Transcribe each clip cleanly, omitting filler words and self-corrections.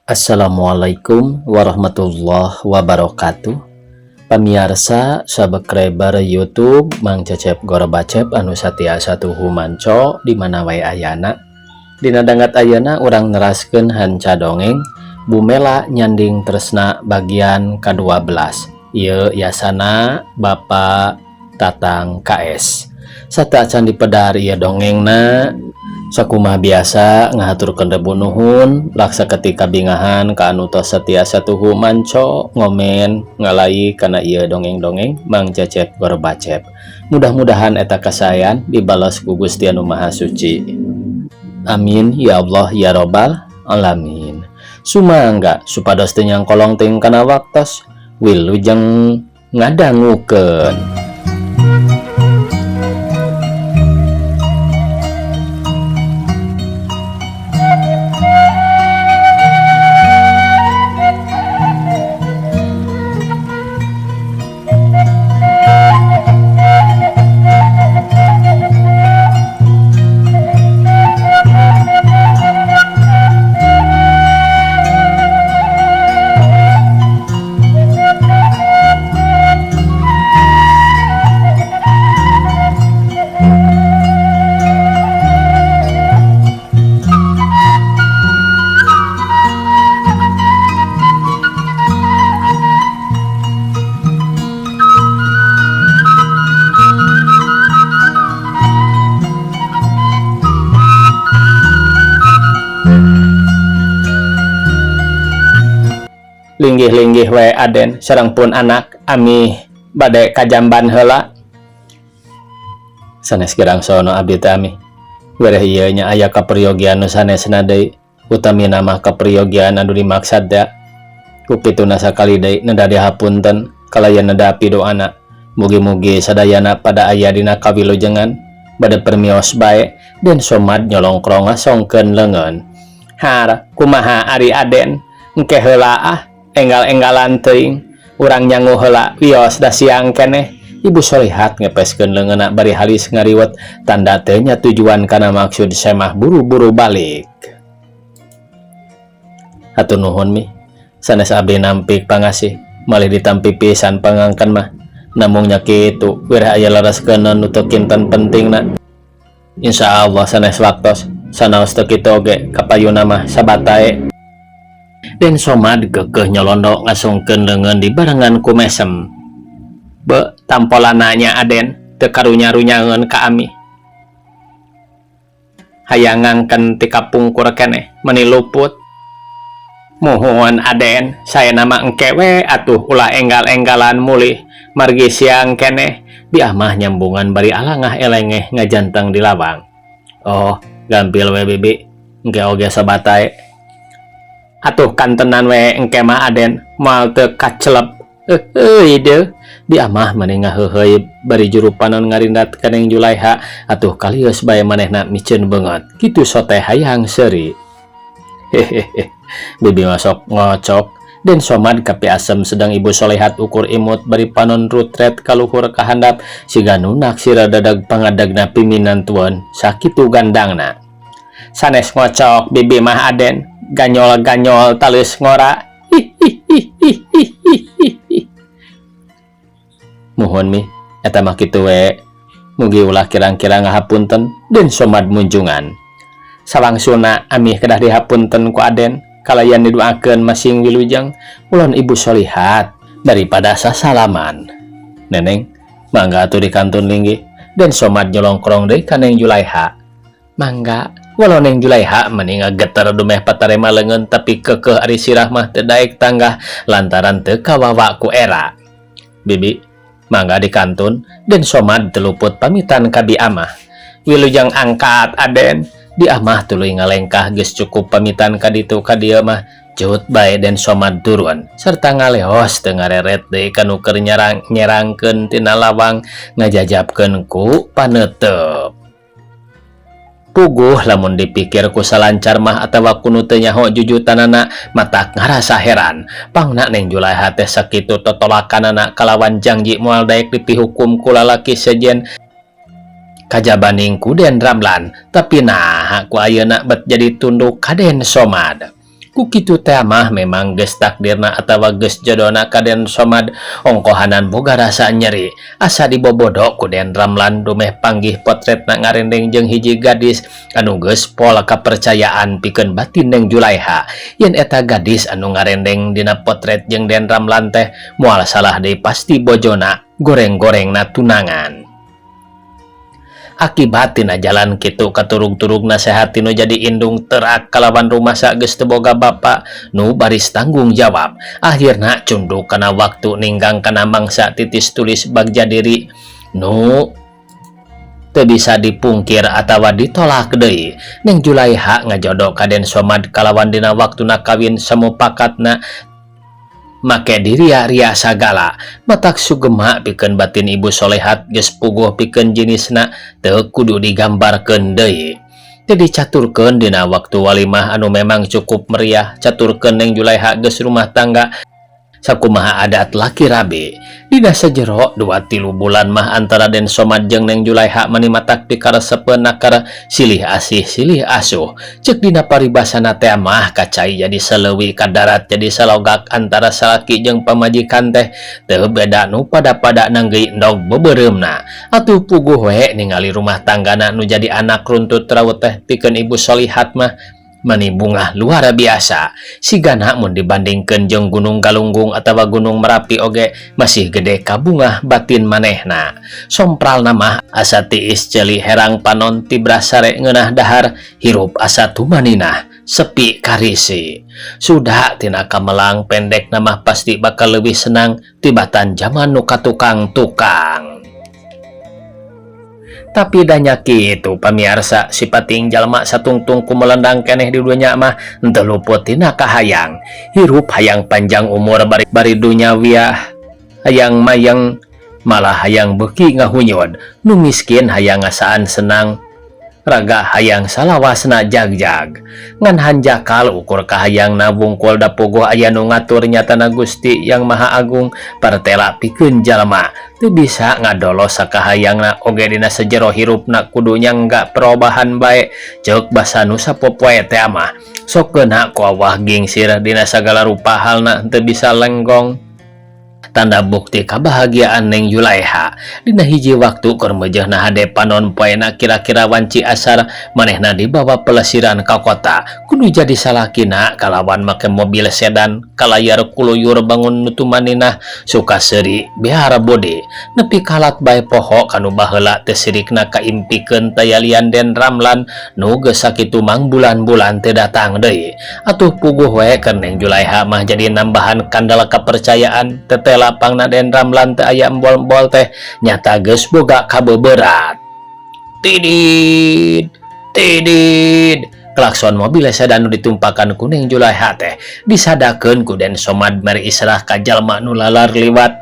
Assalamualaikum warahmatullahi wabarakatuh. Pamiarsa subscriber YouTube Mang Cecep Gorbacep anu satia satuhu manco di mana wae ayana. Dina dangat ayeuna urang neraskeun hanca dongeng Bu Mela Nyanding Tresna bagian ke-12. Ieu yasana Bapak Tatang KS. Sateuacan dipedar ieu dongengna, sakumaha biasa ngahaturkeun rebu nuhun laksa ketika bingahan ka anu tos setia satuhu manco ngomen ngalai kana ieu dongeng-dongeng Mang Cecep Gorbacep. Mudah-mudahan eta kasaean dibalas ku Gusti Anu Maha Suci. Amin ya Allah ya Robbal alamin. Sumangga supados teu nyangkolong teuing kana waktos, wilujeng ngadangukeun. Linggih-linggih we Aden sareng pun anak, ami bade kajamban heula. Sanes gerang sono abdi teh, Ami. Wereh ieu nya aya kaperyogian nu sanesna deui, utamina mah kaperyogian anu dimaksad teh. Ku kituna sakali deui neda dihapunten kalayan neda pidoana. Mugi-mugi sadayana pada aya dina kawilujengan. Bade permios bae. Den Somad nyolongkrong ngasongkeun leungeun. Har, kumaha ari Aden? Engke heula ah, enggal-enggalan teuing. Urang nyangu heula, wios da siang keneh. Ibu Solihat ngepeskeun leungeunna bari halis ngariwet, tanda teu nyatujuan kana maksud semah buru-buru balik. Hatur nuhun, Mi. Sanes abdi nampik pangasih, malih ditampi pisan pangangken mah. Namung nya kitu, wireh aya lereskeun nu teu kinten pentingna. Insya Allah sanes waktos, sanaos teu kitu oge kapayuna mah sabatae. Den Somad keukeuh nyolondo ngasongkeun leungeun dibarengan ku mesem. Be, tampolanana nya Aden, teu karunya-runyaeun ka ami. Hayang ngangken ti kapungkur keneh, meuni luput. Muhun Aden, saena mah engke we atuh ulah enggal-enggalan mulih, margi siang keneh. Bi Amah nyambungan bari alangah elengeh ngajanteng di lawang. Oh, gampil we Bibi, engke oge sabatae. Atuh kantenan we engke mah Aden, moal teu kacelep. Heuheuy deuh. Bi Amah mani ngaheuheuy bari juru panon ngarindat ka Neng Julaiha, atuh kalius bae manehna miceun beungeut. Kitu sote hayang seuri. Hehehe. Bibi mah sok ngocok. Den Somad kapiasem sedang Ibu Solehat ukur imut bari panon rutret kaluhur ka handap siga nu naksir dadag pangadagna piminantueun sakitu gandangna. Sanes ngocok bibi mah Aden, ganyol-ganyol taleus ngora. Hihihihihihihi. Muhun Mi, eta mah kitu we. Mugi ulah kirang-kirang ngahapunten. Den Somad munjungan. Salangsulna amih kedah dihapunten ku Aden kalayan didoakeun masing wilujeng ulon Ibu Solihat daripada sasalaman. Neneng, mangga atuh dikantun linggih. Den Somad nyolongkrong deui ka Neng Julaiha. Mangga. Walau Neng Julaiha meni ngageter dumeh patarema leungeun tapi keukeuh ari sirah mah teu daek tanggah lantaran teu kawawa ku era. Bibi, mangga dikantun. Den Somad teu luput pamitan ka Bi Amah. Wilujeng angkat Aden. Bi Amah tuluy ngalengkah geus cukup pamitan ka ditu ka dieu mah. Cut bae Den Somad turun serta ngaleos teu ngareret deui ka nu keur nyerangkeun tina lawang ngajajabkeun ku paneuteup. Puguh lamun dipikir ku salancar mah atawa ku nu teu nyaho jujutanana matak ngarasa heran. Pangna Neng Julaiha teh sakitu totolakanana kalawan janji moal daek dipihukum ku lalaki sejen kajabaning ku Den Ramlan, tapi naha ku ayeuna bet jadi tunduk ka Den Somad. Ku kitu teh mah memang geus takdirna atawa geus jodona ka Den Somad ongkohanan boga rasa nyeri asa dibobodo ku Den Ramlan dumeh panggih potretna ngarendeng jeung hiji gadis anu geus pol kapercayaan pikeun batin Neng Julaiha yen eta gadis anu ngarendeng dina potret jeung Den Ramlan teh moal salah deui pasti bojona goreng-gorengna tunangan. Akibat tina jalan kitu katurug-turug nasehat tinu jadi indung terak kalawan rumasa geus teu boga bapa nu baris tanggung jawab akhirna cunduk kana waktu ninggang kana mangsa titis tulis bagja diri nu teu bisa dipungkir atawa ditolak deui. Neng Julaiha ngajodo ka Den Somad kalawan dina waktuna kawin samupakatna make diria-ria sagala matak sugema pikeun batin ibu solehat geus puguh pikeun jenisna teu kudu digambarkeun deui teu dicaturkeun dina waktu walimah anu memang cukup meriah caturkeun Neng Julaiha geus rumah tangga sakumaha adat laki rabi dina sajero 2-3 bulan mah antara Den Somad jeung Neng Julaiha mani matak dikaresepeun nakar silih asih silih asuh ceuk dina paribasana teh mah kacai jadi saleuwi ka darat jadi salogak antara salaki jeung pamajikan teh teu beda nu pada-pada nanggeuy endog beubereumna atuh puguh we ningali rumah tanggana nu jadi anak runtut raut teh pikeun ibu solihat mah mani bungah luar biasa sigana mun dibandingkeun jeung Gunung Galunggung atawa Gunung Merapi oge masih gede kabungah batin manehna sompralna mah asa tiis ceuli herang panon tibra sare ngeunah dahar hirup asa tumaninah sepi karisi sudah tina kamelang pendek mah pasti bakal leuwih senang tibatan jaman nu katukang-tukang. Tapi danya kitu pamiarsa sipating jalma satungtung ku melendang keneh di dunya mah henteu luput tina kahayang hirup hayang panjang umur bari, bari dunya wiah hayang mayang malah hayang beuki ngahunyod nu miskin hayang ngasaan senang raga hayang salawasna jagjag ngan hanjakal ukur kahayangna wungkul da puguh aya nu ngatur nyatana Gusti Yang Maha Agung partela pikeun jalma teu bisa ngadolo sakahayangna oge dina sejero hirupna kudu nyangga perubahan bae ceuk basa nu sapopoe teh mah sok keuna ku awah gingsir dina sagala rupa halna teu bisa lenggong. Tanda bukti kebahagiaan Neng Julaiha dina hiji waktu keur meujeuhna hade panon poena kira-kira wanci asar manehna dibawa pelesiran ka kota kudu jadi salakina kalawan make mobil sedan kalayar kuluyur bangun nu tumaninah suka seuri behara bode nepi kalat bae poho kanu baheula teu sirikna kaimpikeun tayalian Den Ramlan nu geus sakitu mangbulan-bulan teu datang deui atuh puguh we keur Neng Julaiha mah jadi nambahan kandel kepercayaan tetela lapangna Den Ramlan teu aya embol-embol teh nyata geus boga kabeberat. Tidid tidid klakson mobil sedan nu ditumpakan ku Neng Julaiha teh disadakeun ku Den Somad mere israh ka jalma nu lalar liwat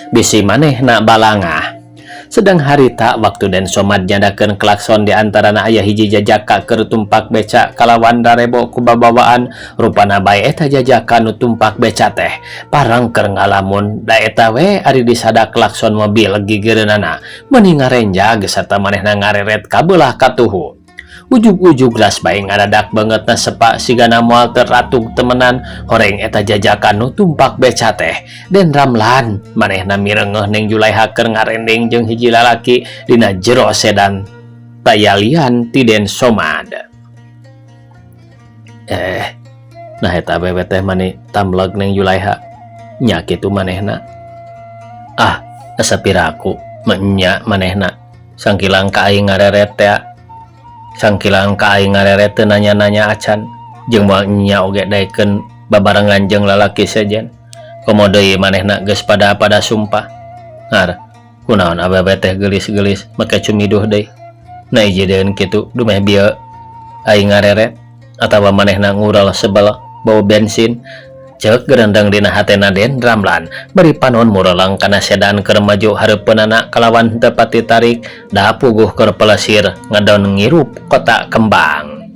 bisi manehna balangah. Sedang harita waktu Den Somad nyadakeun klakson di antarana aya hiji jajaka keur tumpak beca kalawan darebo ku babawaan rupana bae eta jajaka nu tumpak beca teh parang keur ngalamun da eta we ari disada klakson mobil gigireunana meuni ngarenjag sarta manehna ngareret kabelah katuhu. Ujug-ujug las bae ngadadak bangetna sepak sigana moal teratug temenan horeng eta jajakan nu tumpak beca teh. Den Ramlan manehna mirengeuh Neng Julaiha keur ngarendeng jeung hiji lalaki dina jero sedan tayalian ti Den Somad. Nah eta awewe teh mani tamleg Neng Julaiha nya kitu manehna. Ah, asa piraku menya manehna sangkilang ka aing ngareret teh. Sangkilang ka aing ngareret teu nanya-nanya acan jeung moal nya oge daekeun babarengan jeung lalaki sejen komo deui manehna geus pada-pada sumpah ngar kunaon awewe teh geulis-geulis make cumiduh deui na ijideun kitu dumeh bieu aing ngareret atawa manehna ngural sebel bau bensin ceuk gerendeng dina hatena Den Ramlan bari panon murelang kana sedan keur maju hareupeunana kalawan henteu pati tarik da puguh keur pelesir ngedon ngirup kota kembang.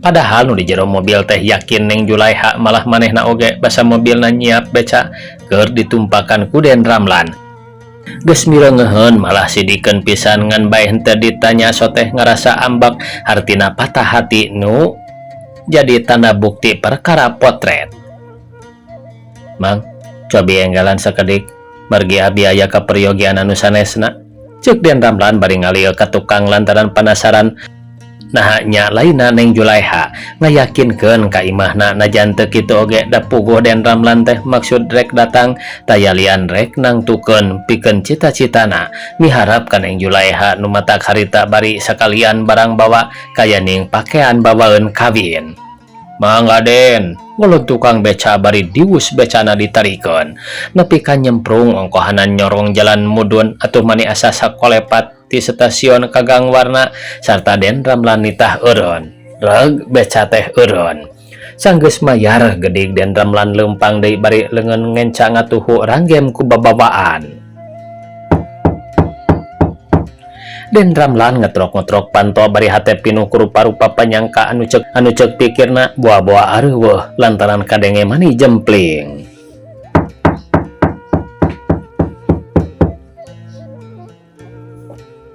Padahal nu di jero mobil teh yakin Neng Julaiha malah manehna oge basa mobilna nyiap beca keur ditumpakan ku Den Ramlan. Geus mireungeuheun malah sidikeun pisan ngan bae henteu ditanya soteh ngarasa ambek hartina patah hati nu jadi tanda bukti perkara potret. Mang, cobi enggalan sakedik, margi abi aya kaperyogian anu sanesna. Ceuk Den Ramlan bari ngalil ka tukang lantaran panasaran naha nya lainna Neng Julaiha ngayakinkeun ka imahna najan teu kitu oge da puguh Den Ramlan teh maksud rek datang taya lian rek nangtukeun pikeun cita-citana miharap ka Neng Julaiha nu matak harita bari sakalian barang bawa kayaning pakean bawaeun kawin. Mangga Den, ngulun tukang beca bari diwus becana ditarikeun nepi ka nyemprung ongkohanan nyorong jalan mudun atuh mani asa sakolepat ti stasiun ka Gang Warna sarta Den Ramlan nitah eureun. Reg beca teh eureun. Sanggeus mayar gedig Den Ramlan leumpang deui bari leungeun ngenca ngatuhu ranggem ku babawaan. Den Ramlan ngetrok-ngetrok panto bari hate pinuh ku rupa-rupa panyangka anu ceuk anu ceuk pikirna boa-boa areuweuh lantaran kadenge mani jempling.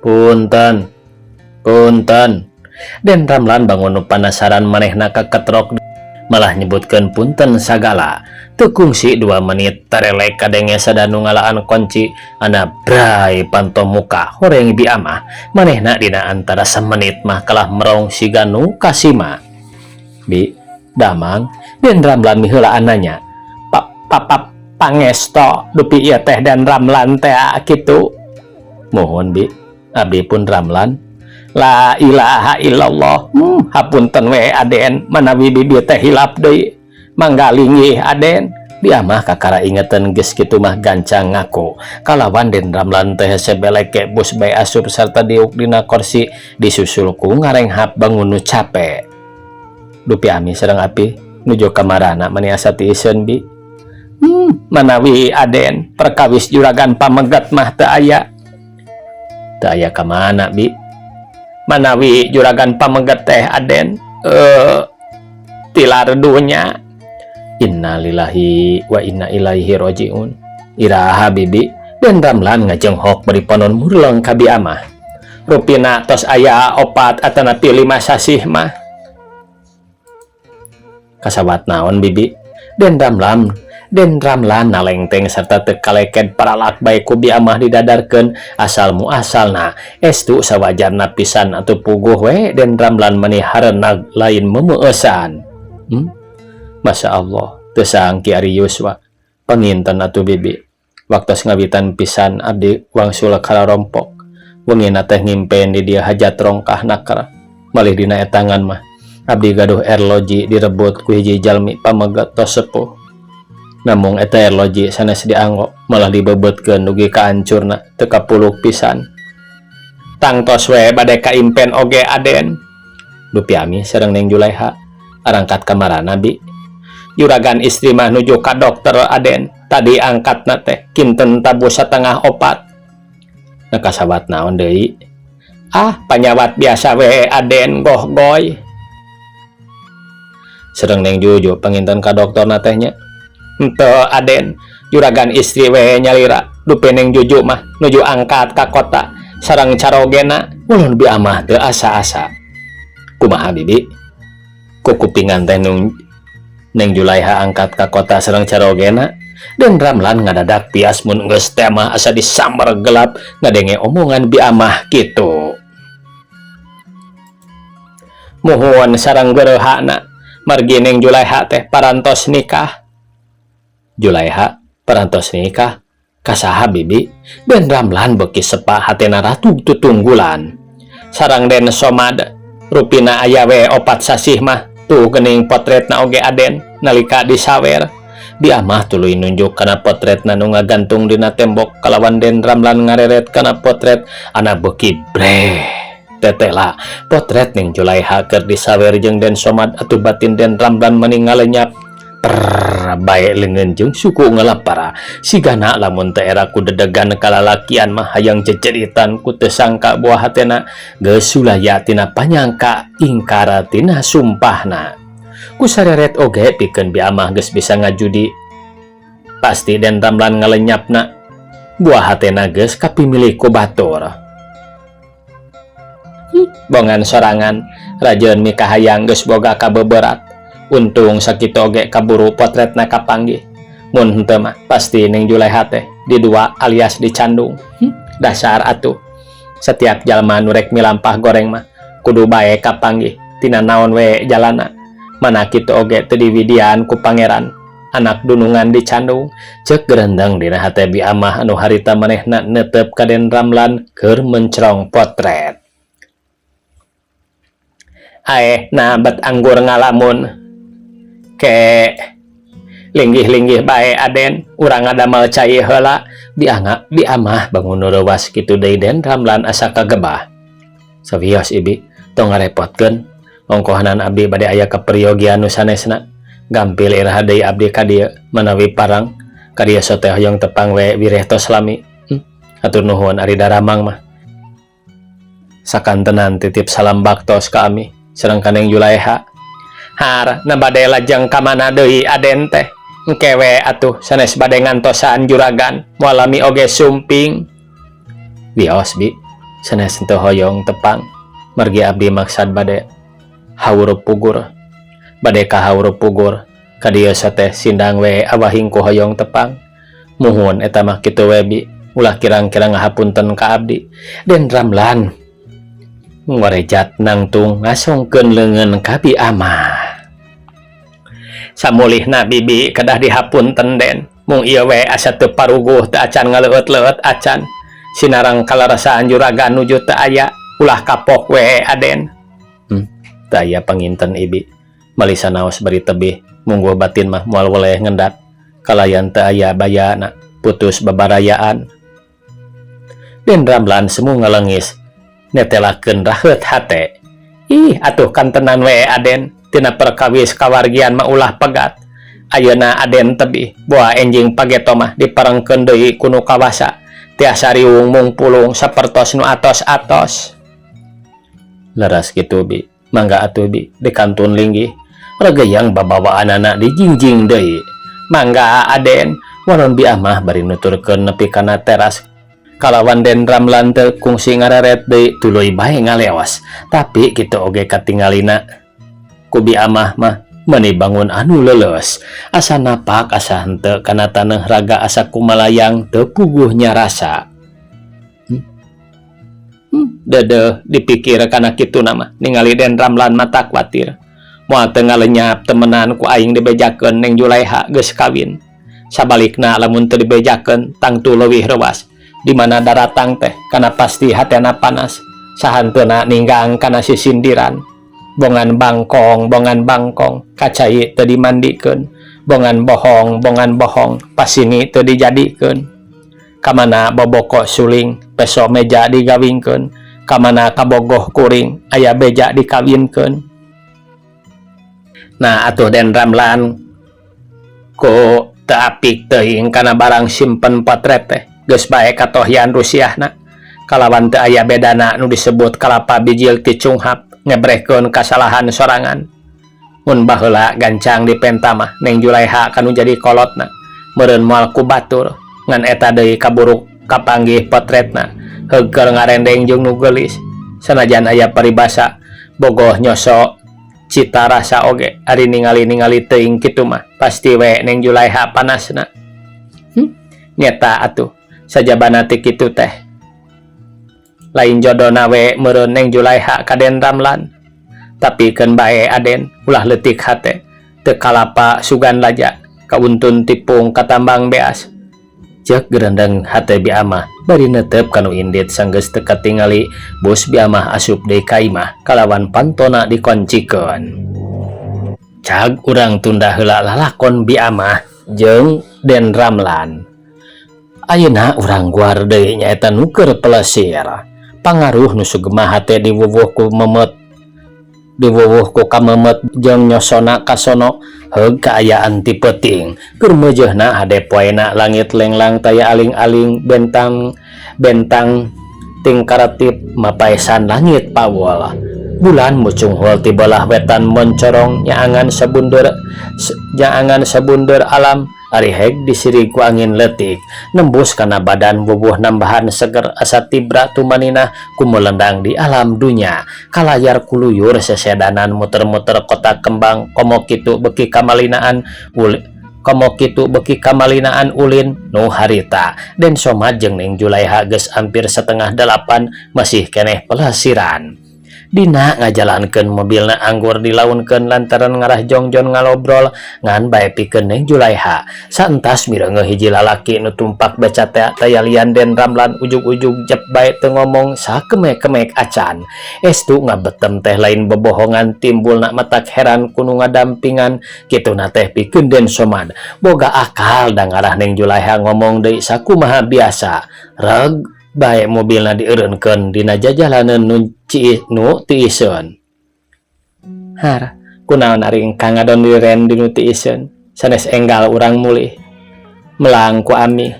Punten, punten. Den Ramlan bangun nu panasaran manehna kaketrok malah nyebutkeun punten sagala. Teu kungsi 2 menit tarelek kadenge sadanu ngalaan kunci ana bray panto muka horeng bi amah manehna dina antara samenit mah kalah merong siga nu kasima. Bi damang Den Ramlan miheulaan nanya. Pa pangesto dupi ieu teh Den Ramlan teh kitu. Mohon bi abdi pun Ramlan. La ilaha illallah. Hapunten we Aden manawi bibi teh hilap deui. Mangga linggih Aden. Dia mah kakara ingetan geus kitu mah gancang ngaku. Kalawan Den Ramlan teh sebeleke bus bae asup sarta diuk dina kursi disusul ku ngarenghap bangun nu cape. Dupi ami sareng api nuju kamarana mani asa tiiseun bi. Manawi Aden perkawis juragan pamegat mah teu aya. Teu aya ka mana bi? Manawi juragan pamegat teh Aden tilar dunya. Innalillahi wa inna ilaihi rajiun. Iraha bibi? Den Ramlan ngajenghok bari panon murleng ka bi amah. Rupina tos aya 4 atanapi 5 sasih mah. Kasawat naon bibi? Den Ramlan nalengteng serta teu kaleked paralak bae ku bi amah didadarkeun asal muasalna. Estu sawajarna pisan atuh puguh we Den Ramlan mani hareunag lain memeueusan. Masya Allah, teu saangki ari Yuswa. Panginten atuh bibi. Waktos ngawitan pisan abdi wangsul kararompok. Wengina teh ngimpen di dieu hajat rongkah naker. Malih dina etangan mah abdi gaduh erloji direbut ku hiji jalmi pamegat tos sepuh. Namung eta erloji sanes dianggo malah dibebeutkeun dugi ka hancurna teu kapuluk pisan. Tangtos we bade kaimpen oge Aden. Dupi ami sareng Neng Julaiha arangkat kamarana bi. Juragan istri mah nuju ka dokter Aden. Tadi angkatna teh kinten tabuh setengah opat. Nah kasawat naon deui? Ah, panyawat biasa we Aden gohgoy. Sareng Neng Juju panginten ka dokterna teh nya. Henteu Aden, juragan istri we nyalira. Dupi Neng Juju mah nuju angkat ka kota sareng carogena. Ulun bi amah teu asa-asa. Kumaha bibi? Kukupingan teh nung Neng Julaiha angkat ka kota sareng carogena. Den Ramlan ngadadak pias mun geus teh mah asa disambar gelap ngadenge omongan bi amah kitu. Muhun sareng gerehana margi Neng Julaiha teh parantos nikah. Julaiha parantos nikah kasaha bibi? Den Ramlan beuki sepa hatena ratu tutunggulan. Sareng Den Somad rupina aya we 4 sasih mah tuh geuning potretna oge Aden nalika disawer. Bi amah tuluy nunjuk kana potretna nu ngagantung dina tembok kalawan Den Ramlan ngareret kana potret ana beuki breh. Tetela potret Neng Julaiha keur disawer jeung Den Somad atuh batin Den Ramlan mani ngalenyap. Per bae leungeun jeung suku ngelapara sigana lamun teu era ku dedegan kalalakian mah hayang jejeritan ku teu sangka buah hatena geus sulaya tina panyangka ingkara tina sumpahna. Ku sareret oge pikeun bi amah geus bisa ngajudi pasti Den Ramlan ngalenyapna buah hatena geus kapimilik ku batur. Bongan sorangan Rajeun mikahayang geus boga kabeberat. Untung sakitu oge kaburu potretna kapanggih. Mun henteu mah pasti Neng Juleha teh didua alias dicandung. Dasar atuh. Setiap jalma nu rek milampah goreng mah kudu bae kapanggih tina naon we jalana. Mana kitu oge teu diwidian ku pangeran. Anak dunungan dicandung. Cek gerendeng dina hate Bi Amah anu harita manehna neuteup ka Den Ramlan keur mencrong potret. Aeh nah bet anggur ngalamun. Ke linggih-linggih bae Aden, urang ngadamel cai heula. Bi Amah bangun reuwas kitu deui Den Ramlan asa kagebah. Sawios Ibi, tong ngarepotkeun. Ongkohanan abdi bade aya kaperyogian nu sanesna. Gampil iraha deui abdi ka dieu manawi parang ka dieu sote hoyong tepang we wireh tos lami. Hatur nuhun ari daramang mah. Sakantenan titip salam baktos ka ami sareng ka Neng Julaeha. Har, na bade lajeng ka mana deui Aden teh? Engke we atuh sanes bade ngantosan juragan moal lami oge sumping. Wios Bi, sanes henteu hoyong tepang margi abdi maksad bade haur pugur. Bade ka haur pugur ka dieu teh sindang we awahing ku hoyong tepang. Muhun eta mah kitu we Bi, ulah kirang-kirang ngahapunten ka abdi. Den Ramlan ngorejat nangtung ngasongkeun leungeun ka Bi Amah. Samulihna Bibi kedah dihapunten Den, mung ieu we asa teu paruguh teu acan ngaleueut-leueut acan. Sinareng kalarasaan juragan nuju teu aya, ulah kapok we Aden. Teu aya panginten Ibi. Malisa naos bari tebih, mungguh batin mah moal weleh ngendat. Kalayan teu aya bayana, putus babarayaan. Den Ramlan semu ngalengis, netelakeun raheut hate. Ih, atuh kantenan we Aden, tina perkawis kawargian mah ulah pegat. Ayeuna Aden tebih, boa enjing pageto mah diparengkeun deui ku nu kawasa. Tiasa riung mungpulung sapertos nu atos-atos. Leres kitu Bi, mangga atuh Bi, dikantun linggih. Regeyang babawaanana dijingjing deui. Mangga Aden, waron Bi Amah bari nuturkeun nepi kana teras. Kalawan Den Ramlan teu kungsi ngareret deui tuluy bae ngaleos. Tapi kitu oge katingalina ku Bi Amah mah meuni bangun anu leuleus. Asa napak asa henteu kana taneuh raga asa kumalayang teu puguh nyarasa. Deudeuh dipikir kana kituna mah ningali Den Ramlan mata kuatir. Moal teu ngalenyap temenan ku aing dibejakeun Neng Julaeha geus kawin. Sabalikna lamun teu dibejakeun tangtu leuwih reuas. Di mana daratang teh kana pasti hatena panas. Sahanteuna ninggang kana sisindiran. Bongan bangkong, bongan bangkong, kacai teu dimandikeun. Bongan bohong, bongan bohong, pasini teu dijadikeun. Kamana boboko suling, peso meja digawingkeun. Kamana kabogoh kuring, aya beja dikawinkeun. Nah atuh Den Ramlan ku teu apik teuing kana barang simpen potret teh. Geus bae katohyan rusiahna. Kalawan teu aya bedana nu disebut kalapa bijil ti cunghap ngebrehkeun kasalahan sorangan. Mun baheula gancang dipenta mah Neng Julaeha kanu jadi kolotna. Meureun moal ku batur ngan eta deui kaburuk kapanggih potretna. Heukeul ngarendeng jeung nu geulis. Sanajan aya paribasa bogoh nyoso cita rasa oge ari ningali-ningali teuing kitu mah pasti we Neng Julaeha panasna. Nyeta atuh sajabana ti kitu teh. Lain jodona we meureun Neng Julaeha ka Den Ramlan. Tapi keun bae Aden ulah leutik hate. Teu kalapa sugan laja kauntun tipung katambang beas. Ceuk gerendeng hate Bi Amah bari neuteup kanu indit sanggeus teu katingali bus Bi Amah asup deui ka imah kalawan pantona dikoncikeun. Cag urang tunda heula lalakon Bi Amah jeung Den Ramlan. Ayeuna urang guar deui nyaeta nu keur pelesir. Pangaruh nu sugema hate diwuwuh ku memet diwuwuh ku kamemet jeung nyosona kasono heug kaayaan ti peuting. Keur meujeuhna hade poena langit lenglang taya aling-aling bentang bentang tingkaratip mapaesan langit pawol. Bulan mucunghul ti belah wetan moncorong nyaangan sabundeur alam. Ari heg disirig ku angin leutik nembus kana badan bubuh nambahan seger asa tibra tumaninah kumulendang di alam dunya kalayar kuluyur sesedanan muter-muter kota kembang komo kitu beuki kamalinaan komo kitu beuki kamalinaan ulin nu harita Den Somad jeung Ning Julaiha geus ampir setengah delapan masih keneh pelesiran. Dina ngajalankeun mobilna anggur dilaunkeun lantaran ngarah jongjon ngalobrol ngan bae pikeun Neng Julaiha. Saentas mireungeuh hiji lalaki nu tumpak beca teh taya lian Den Ramlan ujug-ujug jep bae teu ngomong sakemek-kemek acan. Estu ngabetem teh lain bobohongan timbulna matak heran ku nu ngadampingan kituna teh pikeun Den Somad. Boga akal da ngarah Neng Julaiha ngomong deui sakumaha biasa. Reg bae mobilna dieureunkeun dina jajalaneun nu nu tiiseun. Har, kunaon ari engkang ngadon diren di nu tiiseun, sanes enggal urang mulih. Melang ku amih.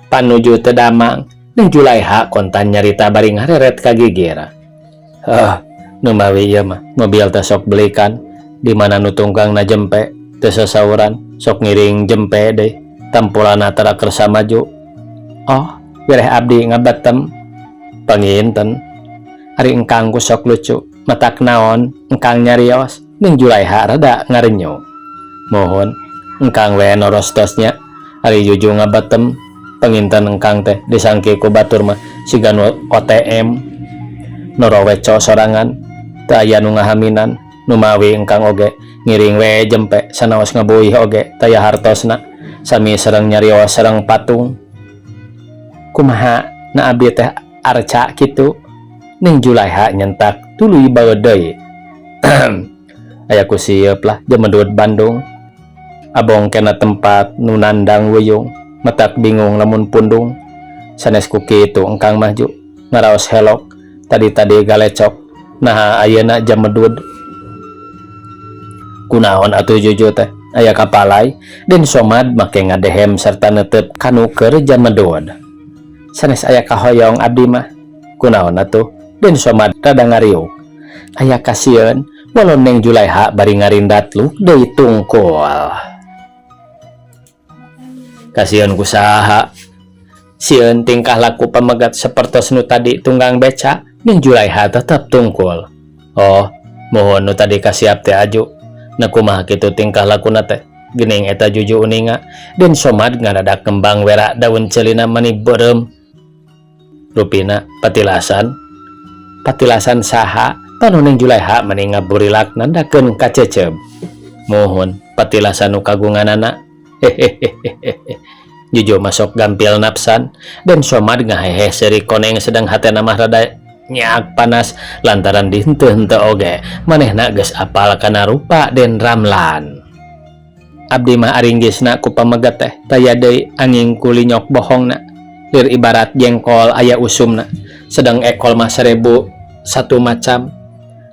Panuju teu damang, Neng Julaiha kontan nyarita bari ngareret ka gigir. Heuh, nu mawi ieu mah mobil teh sok belikan, di mana nu tungkangna jempe teu sasauran sok ngiring jempe deui, tampulana tara kersa maju. Oh, wireh abdi ngabetem. Panginten. Ari engkang ku sok lucu, matak naon engkang nyarios, Ning Julaiha rada ngarenyo. Mohon, engkang we norostos nya, ari Juju ngabetem, panginten engkang teh disangki ku batur mah siga nu OTM. Noroweco sorangan, teu aya nu ngahaminan, nu mawi engkang oge ngiring we jempe sanaos ngabuih oge taya hartosna, sami sareng nyarios sareng patung. Kumaha na abdi teh arca kitu? Ning Julaiha nyentak tuluy baeud deui. Aya ku sieup lah jemedud Bandung. Abong kena tempat nu nandang wuyung, matak bingung lamun pundung. Sanes ku kitu engkang mah Ju, ngaraos helok, tadi-tadi galecok, naha ayeuna jamedud. Kunaon atuh Juju teh, aya kapalai, Den Somad make ngadehem serta netep kanu keur jamedud. Sanes aya kahoyong abdi mah, kunaon atuh, Den Somad rada ngariuk. Aya kasieun, bolon Neng Julaiha bari ngarindat luk deui tungkul. Kasieun ku saha? Sieun tingkah laku pamegat sapertos nu tadi tunggang beca, Ning Julaiha tetep tungkul. Oh, mohon nu tadi kasiap teh aju. Na kumaha kitu tingkah lakuna teh? Geuning eta Juju uninga, Den Somad ngadadak kembang wera daun ceulina mani beureum. Rupina patilasan. Patilasan saha? Panu Ning Julaiha mani ngaburilak nandakeun kaceceb. Mohon patilasan nu kagunganana. Hehehehe. Juju masuk gampil napsan, Den Somad ngahehe seuri koneng sedang hatena mah rada nyaak panas lantaran dihenteu-henteu oge manehna geus apal kana rupa Den Ramlan. Abdi mah aringgisna ku pamegat teh taya deui anging ku linyok bohongna. Lir ibarat jengkol aya usumna, sedang ekol mah 1001 macam.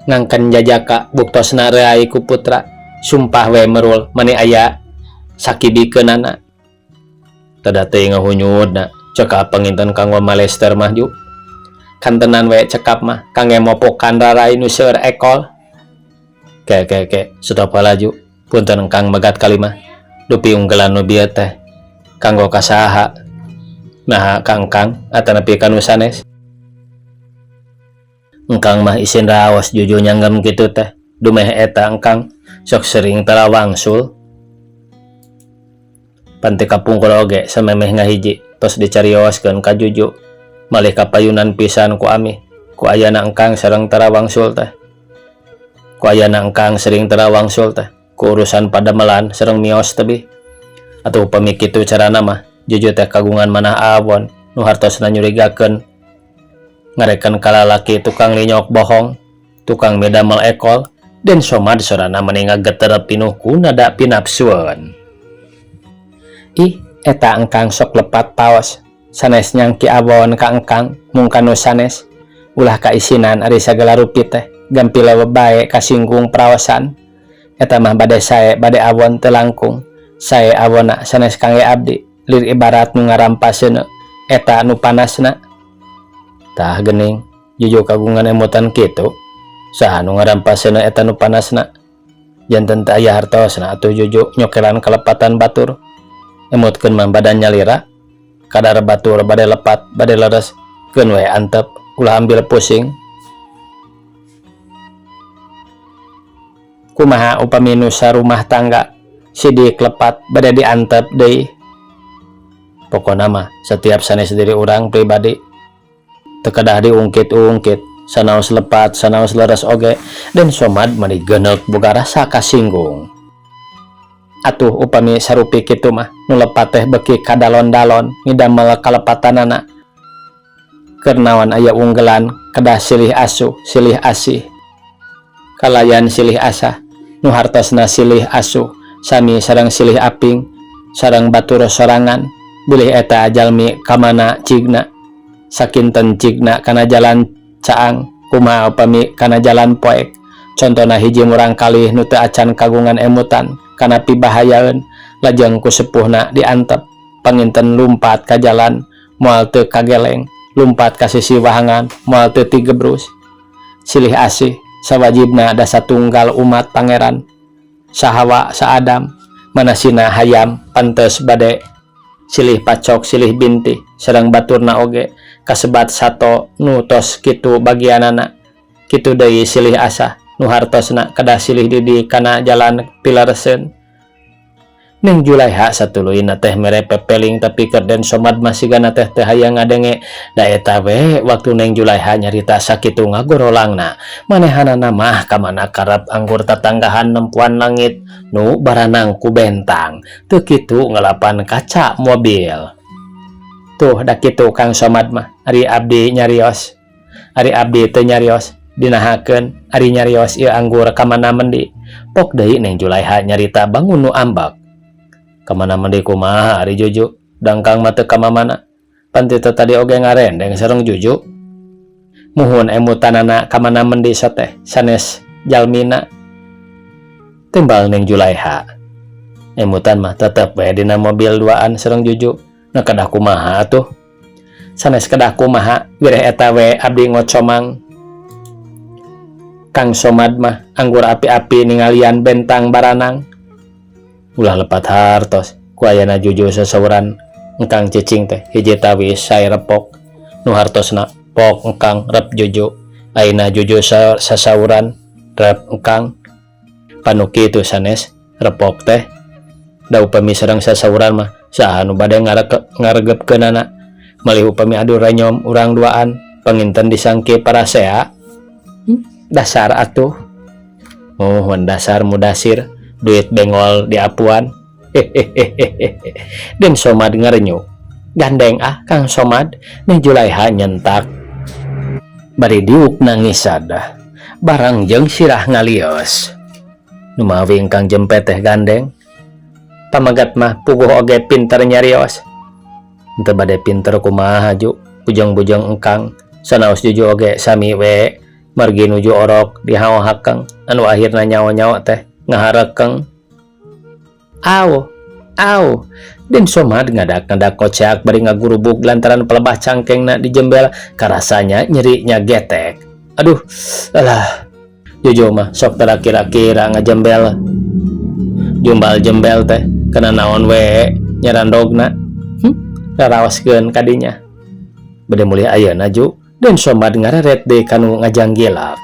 Ngangken jajaka buktosna reai ku putra, sumpah we merul mani aya sakibikeunana. Tada teuing ngahunyudna, cekap panginten kanggo malester mah Ju. Kantenan we cekap mah kangge mopokan rarai nu seueur ekol. Ke ke ke, stop heula Ju. Punten engkang megat kalimah. Dupi unggelan nu bieu teh kanggo ka saha? Naha ka engkang atanapi ka nu sanes? Engkang mah isin raos Juju nyanggem kitu teh. Dumeh eta engkang sok sering tara wangsul. Pan ti kapungkur oge samemeh ngahiji tos dicarioskeun ka Juju. Malih kapayunan pisan ku amih ku ayana engkang sareng tara wangsul teh. Ku ayana engkang sering tara wangsul teh ku urusan padamelan sareng mios tebih. Atuh upami kitu carana mah Juju teh kagungan manah awon nu hartosna nyurigakeun ngareken ka lalaki tukang linyok bohong, tukang midamel ekol, Den Somad sorana mani ngageter pinuh ku nada pinapsueun. Ih, eta engkang sok lepat paos, sanes nyangki awon ka engkang mung ka nu sanes. Ulah kaisinan ari sagala rupi teh, gampil bae kasinggung praosan. Eta mah bade sae bade awon teu langkung, sae awonna sanes kangge abdi, lir ibarat nu ngarampas seuneu, eta nu panasna. Tah geuning, Juju kagungan emutan kitu. Saha nu ngarampas seuneu eta nu panasna? Janten teu aya hartosna atuh Juju nyokelan kalepatan batur. Emutkeun mah badan nyalira kadar batur bade lepat bade leres keun we antep ulah ambil pusing. Kumaha upami nu sarumah tangga sidik lepat bade diantep deui. Pokona mah setiap sanes diri urang pribadi teu kedah diungkit-ungkit sanaos lepat sanaos leres oge Den Somad mani geuneuk boga rasa kasinggung. Atuh upami sarupi kitu mah nu lepat teh beuki kadalon-dalon ngidamel kalepatanana. Keur naon aya unggelan kedah silih asuh silih asih kalayan silih asah nu hartosna silih asuh sami sareng silih aping sareng batur sorangan bilih eta jalmi kamana cigna sakinten cigna kana jalan caang kumaha upami kana jalan poek contona hiji murangkalih nu teu acan kagungan emutan kana pibahayaeun lajeng ku sepuhna diantep panginten lumpat ka jalan moal teu kageleng lumpat ka sisi wahangan moal teu tigebrus silih asih sawajibna da satunggal umat pangeran sahawa saadam manasina hayam pantes bade silih pacok silih bintih sareng baturna oge kasebat sato nu tos kitu bagianana kitu deui silih asah nu hartosna kedah silih didik kana jalan pilareseun. Neng Julaiha satuluyna teh mere pepeling tapi keur Den Somad mah sigana teh teu hayang ngadenge da eta we waktu Neng Julaiha nyarita sakitu ngagorolangna manehanana mah kamana karep anggur tatanggahan nempuan langit nu baranang ku bentang teu kitu ngelapan kaca mobil. Tuh da kitu Kang Somad mah ari abdi nyarios ari abdi teu nyarios dinahakeun ari nyarios ieu anggur kamana mendi pok deui Neng Julaiha nyarita bangun nu ambek. Kamana mendi kumaha ari Juju dangkang mah teu ka mamana pan ti teu tadi oge ngarendeng sareng Juju. Muhun emutanana kamana mendi soteh sanes jalmina timbal Neng Julaiha. Emutan mah tetep we dina mobil duaan sareng Juju. Nah kedah kumaha atuh sanes kedah kumaha wireh eta we abdi ngocomang. Kang Somad mah anggur api-api ningalian bentang baranang. Ulah lepat hartos ku ayana Juju sasauran engkang cicing teh hiji tawis sae repok nu hartosna pok engkang rep Juju ayeuna Juju sasauran rep engkang panu kitu sanes repok teh da upami sareng sasauran mah saha nu bade ngaregepkeunana malih upami adu renyom urang duaan panginten disangki parasea. Dasar atuh muhun dasar mudasir duit bengol di apuan. Hehehehe Den Somad ngarenyu gandeng ah Kang Somad. Neng Julaiha nyentak bari diuk nangis sadah barang jeung sirah ngalios numawi ingkang jempe teh gandeng pamagat mah puguh oge pinter nyarios henteu bade pinter kumaha ju bujang-bujang engkang sanaos Juju oge sami we margi nuju orok dihaohakeng anu akhirna nyawa-nyawa teh ngaharekeng. Aw aw Den Somad ngadak-ngadak kocak bari ngagurubug lantaran pelebah cangkengna dijembel karasanya nyerinya getek. Aduh alah Juju mah sok tara kira-kira ngajembel jumbal jembel teh kana naon we nyarandogna raraoskeun kadinya bade mulih ayeuna Ju. Den Somad ngareret deui kanu ngajanggilak.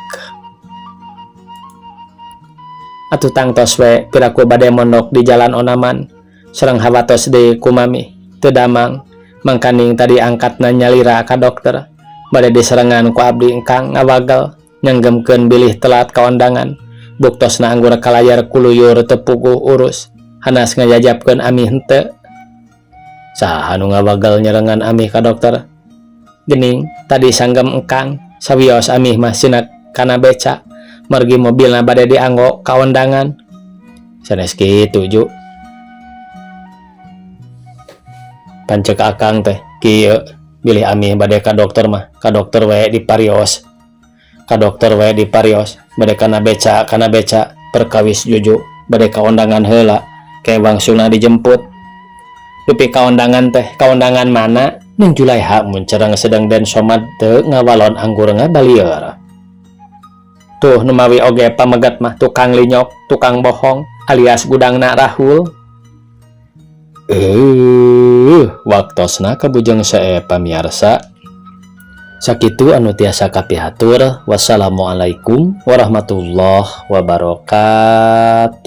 Atuh tangtos we piraku bade mondok di jalan onaman sareng hawatos deui ku mami teu damang mangkaning tadi angkatna nyalira ka dokter bade diserengan ku abdi engkang ngawagel nyanggemkeun bilih telat ka ondangan buktosna anggur kalayar kuluyur teu puguh urus hanas ngajajabkeun ami henteu. Saha nu ngawagel nyerengan amih ka dokter gening tadi sanggem engkang sawios amih mah sinak kana beca margi mobilna bade dianggo ka ondangan sanes kitu Ju pancek akang teh kieu bilih amih bade ka dokter mah ka dokter we diparios ka dokter we diparios bade kana beca perkawis Juju bade ka ondangan heula ke wangsuna dijemput dupi ka ondangan teh ka ondangan mana Neng Julaiha muncereng sedang Den Somad teu ngawalon anggur ngabalieur. Tuh numawi oge pamegat mah tukang linyok, tukang bohong alias gudangna rahul. Waktosna kabujeng sae, pamiarsa. Sakitu anu tiasa kapihatur. Wassalamualaikum warahmatullahi wabarakatuh.